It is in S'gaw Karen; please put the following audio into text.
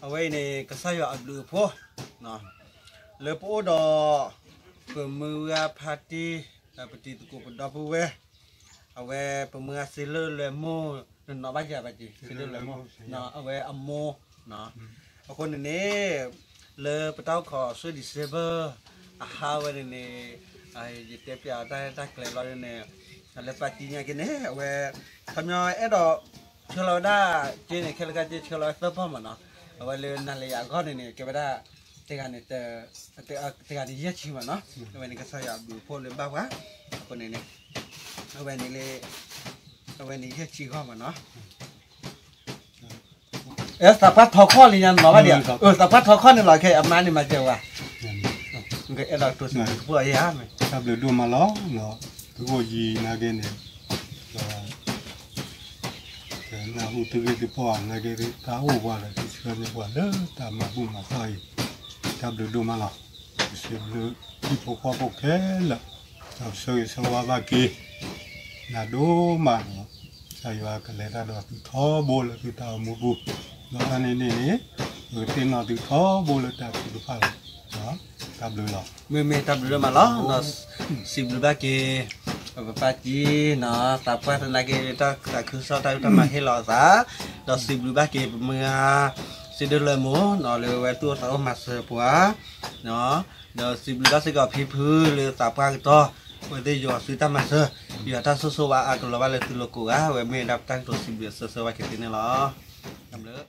အဝဲအံၤန့ၣ် ကစၢ်ယွၤအဘျုးအဖှိၣ်, လၢပအိၣ်ဒီး ပမုၢ်ဂၤဖါတံၢ်, ပတံၤသကိးပဒီပုၢ်ဝဲၢ်, အဝဲပမုၢ်ဂၤစ့လၢလဲၤမိၢ်, နနီၢ်ဘၣ်ယၤဘၣ်က့ၤ စ့လၢလဲၤမိၢ်, အဝဲအမိၢ်, အဃိန့ၣ်န့ၣ် လၢပတၢ်အိၣ်ခိးဆူ December အဟါဝဲန့ၣ်န့ၣ်, ယတဲပျးအီၤတၢ်ရဲၣ်တၢ်ကျဲၤလီၤန့ၣ်, လၢပၢ်တံၢ်ညါက့န့ၣ် အဝဲ ခီပညီအဲၣ်ဒိး ဆှၢလီၤဝဲဒၣ်က့န့ၣ် ခဲလၢာ်ခဲဆ့ဆှၢလီၤဝဲသၢပီၢ်မးနီၤ, အဝဲလၢနၤလၢယၤအဂီၢ်န့ၣ်န့ၣ် ကဲဝဲဒၣ် တဂၤန့ၣ် တဂၤန့ၣ်ယဲၢ်ဆံမးနီၤ, အဝဲန့ၣ်ကစၢ်ယွၤအဘျုးအဖှိၣ်လၢဘၣ်ပှၤ, အဃိန့ၣ်န့ၣ် အဝဲန့ၣ်လၢ အဝဲန့ၣ်ယဲၢ်ဆံဂီၢ်မးနီၤ, သးပှၢ်ထီခီၣ်လံညါနီၤဘၣ်ဒံး, သးပှၢ်ထီခီၣ်န့ၣ်လီၤ ခဲအမါန့ၣ်မၤစၢၤဝဲ, အဲၣ်ဒိးတိစံးဘျုးတၢ်ယါ, တၢ်ဘျုးဒိၣ်မးလီၤ, သုဂီၢ်ယံၤနာ်က့န့ၣ် နၢ်ဟူသုဂ့ၢ်သုပီၢ်နာ်က့ တၢ်အိၣ်ပှၤဒီးသုဆှၢန့ၢ်ပှၤလၢတၢ်မၤဘူၣ်မၤတီၢ်အံၤ, တၢ်ဘျုးဒိၣ်မးလီၤ, ပစံးဘျုးဟံၣ်ဖိဃီဖိခဲလၢာ်, ဒီးပဆၢဂ့ၤဆၢဝါဘၣ်က့ၤ နၤဒိၣ်မးဒီး ကစၢ်ယွၤကလဲၤတၢ်ဒီးသုထီဘိလၢသုတၢ်အိၣ်မူပူၤ, ဒီးတၢ်န့ၣ်န့ၣ်န့ၣ် ပကသ့ၣ်နီၣ်သုထီဘိလၢတၢ်ထုကဖၣ်လီၤ, တၢ်ဘျုးလီၤ. မ့မ့ၢ်တၢ်ဘျုးဒိၣ်မးလီၤ, ဒီးစံးဘျုးဘၣ်က့ၤ ပပၢ်တံၢ်နီၤ, သးပှၢ်သနာ်က့ တၢ်သးခုကစီၣ်တၢ်အုၣ်တၢ်မၤဟ့ၣ်လီၤအသး, ဒီးစံးဘျုးဘၣ်က့ၤပမုၢ်ဂၤ စ့ဒၢလၢမိၢ်နီၤ လၢဝဲသူၣ်အိၣ်သးအိၣ်မၤစၢၤပှၤ ဒီးစံးဘျုးဘၣ်စ့ၢ်ကီးဖံဖုလၢသးပှၢ်ကတီၢ်, အဝဲသ့ၣ်ယွၤစုတၢ်မၤစၢၤ, ယွၤတၢ်ဆိၣ်ဂ့ၤအါကလီၤဘၣ်လၢသုလိၤကိးဂၤ, အဝဲမ့ၢ်ဒၣ်ပတၢ်ကတိၤစံးဘျုးအစၢၤဆၢဝဲက့ၤသုန့ၣ်လီၤ. တၢ်ဘျုး